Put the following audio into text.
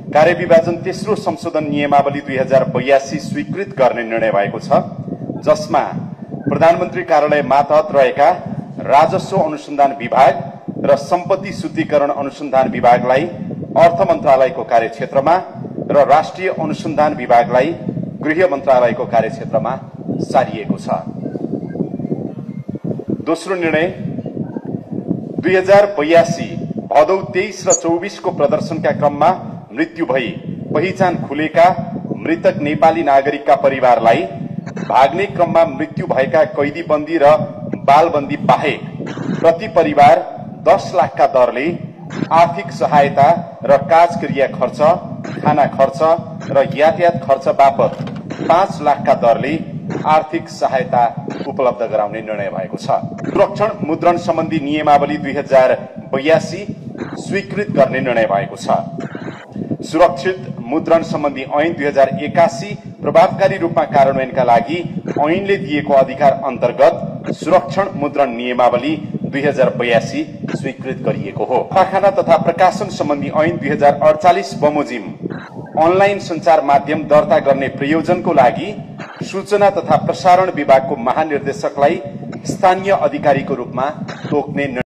कार्यविभाजन तेस्रो संशोधन नियमावली 2082 स्वीकृत गर्ने निर्णय भएको छ, जसमा प्रधानमन्त्री कार्यालय मातहत रहेका राजस्व अनुसन्धान विभाग र सम्पत्ति शुद्धिकरण अनुसन्धान विभागलाई अर्थ मन्त्रालयको कार्यक्षेत्रमा र राष्ट्रिय अनुसन्धान विभागलाई गृह मन्त्रालयको कार्यक्षेत्रमा सारिएको छ। दोस्रो निर्णय 2082 भदौ 23 र 24 को प्रदर्शनका क्रममा मृत्यु भई पहिचान खुलेका मृतक नेपाली नागरिकका परिवारलाई भाग्ने क्रममा मृत्यु भएका कैदीबन्दी र बालबन्दी बाहेक प्रति परिवार 10 लाखका दरले आर्थिक सहायता र काजक्रिया खर्च, खाना खर्च र यातायात खर्च बापत 5 लाखका दरले आर्थिक सहायता उपलब्ध गराउने निर्णय भएको छ। सुरक्षण मुद्रण सम्बन्धी नियमावली 2082 स्वीकृत गर्ने निर्णय भएको छ। सुरक्षित मुद्रण सम्बन्धी ऐन 2081 प्रभावकारी रूपमा कार्यान्वयनका लागि ऐनले दिएको अधिकार अन्तर्गत सुरक्षण मुद्रण नियमावली 2082 स्वीकृत गरिएको हो। छापाखाना तथा प्रकाशन सम्बन्धी ऐन 2048 बमोजिम अनलाइन सञ्चार माध्यम दर्ता गर्ने प्रयोजनको लागि सूचना तथा प्रसारण विभागको महानिर्देशकलाई स्थानीय अधिकारीको रूपमा तोक्ने